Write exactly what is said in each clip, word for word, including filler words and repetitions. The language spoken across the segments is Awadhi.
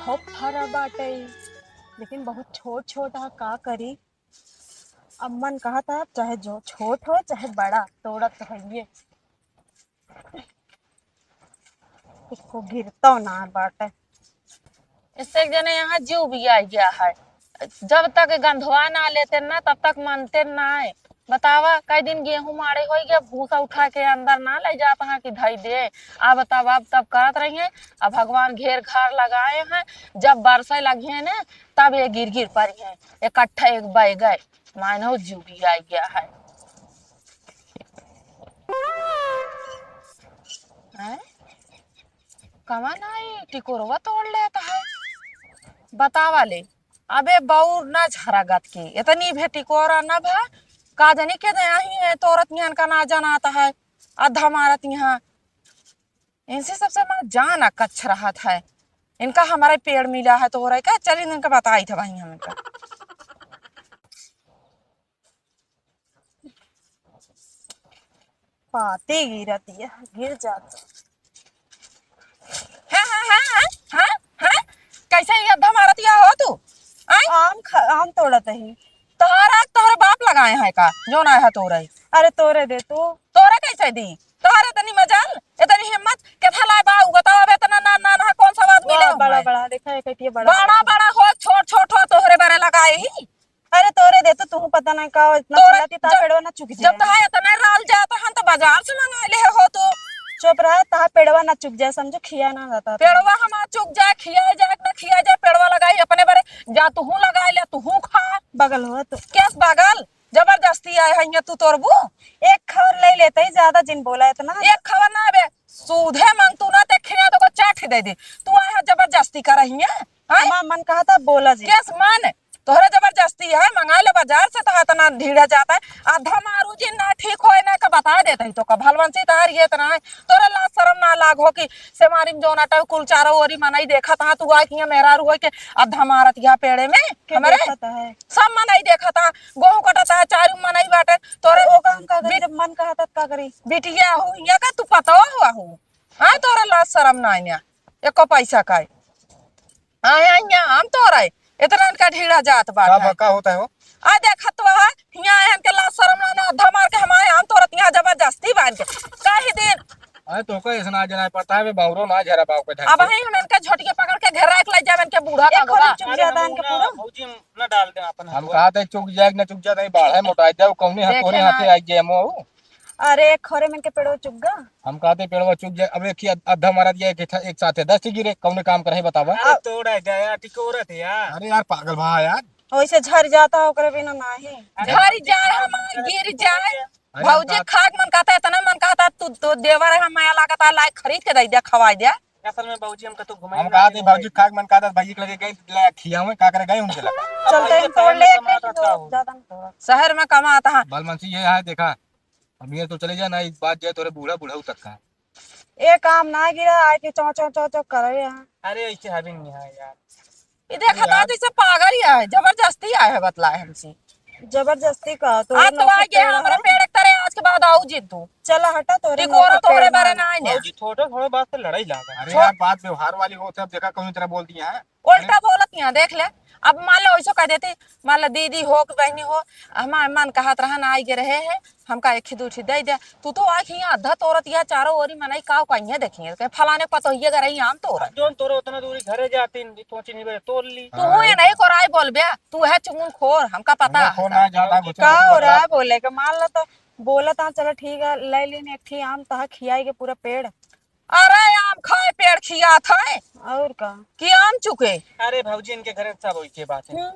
खूब फरा बाटे, लेकिन बहुत छोट छोट ह, का करी? अब मन कहत ह, चाहे जो छोट हो चाहे बड़ा, तोड़त तो हइये। इसको गिरतो ना बाटे। इससे एक जने यहाँ जीव भी आ गया है। जब तक गंधवा ना लेते ना, तब तक मानते ना है। बतावा, कई दिन गेहूं माड़े होई गया, भूसा उठा के अंदर ना ले जात हैं कि धई दे। आ बतावा, अब तब करत रही हैं। अब भगवान घेर घार लगाए हैं, जब बरसे लगी है ना, तब ये गिर गिर पड़ी हैं, इकट्ठा एक बैग है। मानो जीव भी आ गया है। हैं? कवन आई टिकोरवा तोड़ लेत है? बतावा ले, अबे बउर ना झरगत के, इतनी भे टिकोरा ना भा, का जानी के दे आई है, तोरत नियन का ना जनात है, अद्धा मारत यहाँ। इनसे सबसे हमार जान अकच्छ रहत है। इनका हमारा पेड़ मिला है तोरे का, चल इनका बताई था भाई हम इनका। पाती गिरत है, गिर जात। हाँ, हाँ, हाँ, हाँ, हाँ, हाँ? कैसे ये अद्धा मारत या हो तू? आय? आम खा, आम तोड़त ही। तोहरा, तोहरे बाप लगाए हैं का? जो ना है तोरे। अरे तोरे दे तू। तोरे कैसे दी? तोहरे इतनी मजाल, इतनी हिम्मत, केथा लाए बा, उ बताओ, अबे इतना ना, ना, ना, कौन सा बात मिले वाह, हुआ बड़ा, है? बड़ा, देखा है, कहती है बड़ा, बड़ा, बड़ा। बड़ा हो, छोट, छोट हो, तोहरे बारे लगाए ही। अरे तोरे दे तो, तू पता नहीं का इतना तोरे चिल्लाती, ता जब, पेड़वा ना चुक जब जाए। तहां इतना राल जात हन तो बाजार से मंगा ले हो तू। चुप रहा, ता पेड़वा ना चुक जाए, समझो, खिया ना जाता। पेड़वा हमार चुक जाए, खिया जाए ना खिया जाए, पेड़वा लगाई अपने बारे, जा तू लगाई ले, तू खा। बगल हो तो। केस बगल? जबरदस्ती आए हैं तू तोरबू? एक खबर ले लेते ही, ज्यादा जिन बोला इतना। एक खबर ना बे, सूधे मांग तू ना ते खिया तो को चाट दे दे। तू आए है जबरदस्ती कर रही है, हैं? हमार मन कहा था बोला जी। केस मन? तोहरे जबरदस्ती है, मंगा ले बाजार से, तो इतना ढीढ़ा जाता है। आधा मारू जी ना ठीक होए ना का बता देते ही तो का भलवंसी तार ये इतना है। तोरे लाज शरम ना लाग हो कि सेमारी में जोन अटल कुल चारों ओरी मनई देखत हा, तू आए कि यहाँ मेहरारू होए के आधा मारत या पेड़े में के हमरे? देखत है। सब मनई देखत हा, गोहूं कटत हा, चारू मनई बाटे। तोरे ओ काम का करी, बि- जब मन कहा था का करी? बिटिया हो, यहाँ का तू पतवा हुआ हो? हाँ, तोरे लाज शरम ना आइया, एको पैसा का है। हाँ, यहाँ, यहाँ आम तोरे, इतना इनका ढीढ़ा जात बाटे। का, का होता है वो? आ देखत तो है, हियाँ आए हन के लाज शरम ना, ना, धमार के हमारे आम तोरत हियाँ जबरदस्ती बांध के। काहे दिन? अरे तो का ऐसा ना जना पड़ता है, बे बावरो ना झरा बाव के धर अब के। ही हम इनके झोटिया पकड़ के घेरा के ले जावे इनके बूढ़ा का एक गोबा। खोली चुक अरे जाता हम इनके ना, पूरा। भौजी हम ना डाल दे अपन हम हाथवा। कहा थे चुक जाए ना चुक जाए, नहीं बाढ़ है मोटा जाए, कौने हाथ देखे तोरे ना। हाथे आ गए हम हो। अरे एक खोरे में इनके पेड़वा चुक गा। हम कहा थे पेड़वा चुक जाए, अब एक ही अध-, अद्धा मारा दिया एक, एक साथ है, दस गिरे, कौने काम करे बतावा? अरे तोड़ा जाए, टिकोरत है यार। अरे यार पागल भा यार। वैसे झर जाता ओकरे बिना नाही। अरे झर जाए, हमार गिर जाए। अरे भौजी का खाक मन कहता, इतना मन कहता, तू तो देवर है, हम माया लागता, लाए खरीद के दे दिया, खवाई दिया। असल में भौजी हम कतौ घुमाई हम ना कहा थे गए। भौजी खाक मन कहता, भौजी के लगे गए, ले खियावे, का करे गए उनके लगे। चलते भौजी हम तोड़ ले, एक दो, ज्यादा ना तोड़ा। शहर में कमाता है। बलमंसी ये है, देखा, अब ये तो चले जा ना, इस बात जो है तोरे बूढ़ा, बूढ़ा तक का। ए काम ना गिरा, आए के चौ, चौ, चौ, चौ करे यहाँ। अरे, ऐसे हबी नहीं है यार। ये देखा अरे था, यार। जैसे पागल ही है, जबरदस्ती आए है, बतलाए हमसे। जबरदस्ती का, तो आज तो नौकर आ गया, पेड़ हमारा है। पेड़ एक तरह आज के बाद आओ जिन तू। चला हटा, तोरे टिकोरा नौकर तोरे पेड़ बारे ना। ना आने। भौजी, थोड़ा, थोड़ा बात से लड़ाई लागा। अरे छोड़। यार, बात व्यवहार वाली हो, सब देखा, कौन तरह बोल दिया है। उल्टा बोलत यहाँ, देख ले। अब मान लो, ऐसो कह देती, मान लो, दीदी हो कि बहनी हो, हमार मन कहत रहन, आइ गे रहे हैं, हमका एक ही दू ठी दे दे। तू तो आँख हियाँ अद्धा तोरत या चारों ओरी मनई काव कहिए देखिए, कहे, "फलाने पतोहिए गे रही आम तोरत।" अब जोन तोरे उतना दूरी घरे जाती, सोची नहीं बे, तोड़ ली। तू हाँ, हुए ये नहीं तो। कोराई बोलबे, तू है चुगुन खोर, हमका पता हमका है। खोर ना ज्यादा गुस्सा का मत हो रहा कर। है बोले के, मान लो तो बोला था, चलो ठीक है, ले लीन एक ठी आम, तहा खियाई के पूरा पेड़। अरे आम खाए पेड़ खियात है। और का? कि आम चुके? अरे भौजी, इनके घरे सब वही के बात है। हम्म,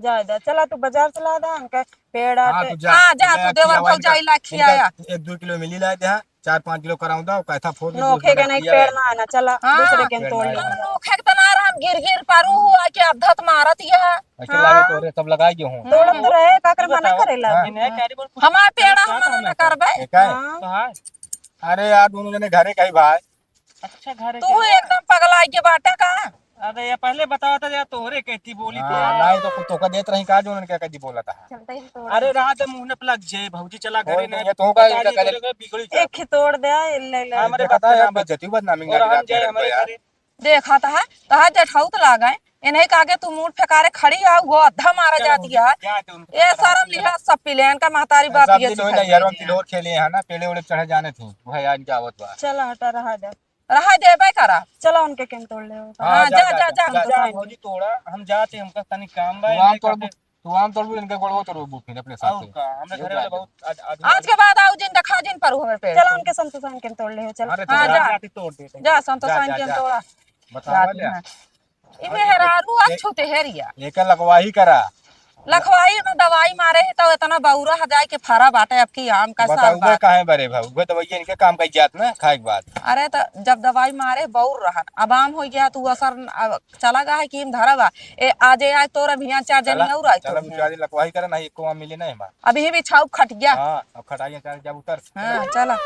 जाए दा। चला तू बाजार चला दा, इनके पेड़ हाँ, आटे। तू जा। हाँ, जा, ले तू आ, देवर खियावा भौजाई इनका, ला खियाया। इनका एक दो किलो मिली ला दे, हाँ, चार पाँच किलो कराऊं दा, कैथा फोड़ दे, नोखे के नहीं, पेड़ ना आना, चला, हाँ। दूसरे के हम तोड़ ली। नोखे के तो ना रहा, हम गिर गिर परू हुआ के अद्धत मारत ही है। ऐसे हाँ। लागे तोरे सब लगाई गए हों। तोड़त तो रहे, का करे मना बताओ। करेला? हाँ। इन्हें क्या बोल, कुछ हमार पेड़ का हम मना ना करबे। ये का है? हाँ। तो हाँ। अरे यार, दोनों जने घरे का ही भाई। अच्छा, घरे तू के। एकदम पगला के बाटा का? अरे, ये पहले बतावा था यार, तोहरे कहती बोली हाँ, थी। नहीं तो कुछ तोका देत रही का, जो उन्होंने क्या कह दी बोला था। चलते ही तोड़। अरे, रात में मुंह पे लग जाए, भौजी चला और घरे तो नहीं, ये तो होगा, बता ये दी क्या करे? तोरे का बिगड़ी एक ही तोड़ दे, ले ले। हाँ, हमारे देखा बाप था के यार, लग बेइज्जती बदनामी और ना हम जाए हमारे यार। घरे। देखा तहा, तहा जेठौत लागे, इन्हें कागे तू मूड़ फेंकारे खड़ी आ, वो अद्धा मारा जाती है। ए सरम लिहा सब पीले, इनका महतारी बाप ये सिखाई है। पेड़े उड़े चढ़े जाने थे, वह आज जावत बा। चला हटा, रहा जा। रहा देबे करा। चला उनके केन तोड़ ले। हाँ, जा, जा, जा, जा। भौजी तोड़ा, हम जाते, हमका तनी काम बा। तू आम तोड़बू, इनके गोड़वो तोड़बू फिर अपने साथ। और का, हमरे घरे वाले बहुत आज, आज आज के बाद आओ जिन देखा जिन पर हमें पेड़। चला उनके संतोषाइन के तोड़ ले हो, चल। अरे हाँ, तो जा। जा, तोड़ दे। जा, संतोषाइन जा, के जा। तोड़ा। बतावा जा। हाँ। ई मेहरारू आज एक छूते हेरिया। एकर लकवाही करा। लकवाही में दवाई मारे है तो इतना बौरा ह जाए के फरा बाटे अब की आम का साल बताउबे बा। काहे बरे भाऊ, उहे दवाई इनके काम का जात ना खाए के बाद। अरे तो जब दवाई मारे बौर रहन, अब आम हो गया तो असर न-, अब चला गा है कि हम धरा बा। ए, आज ए, आज तोर अभियान चार जनी चला, और आए चला, तो दो चार दिन लकवाही करे, नहीं एको आम मिले नहीं हमार। अभी भी छाऊ खट गया। हाँ, अब खटाइया चार जब उतर। हाँ, चला।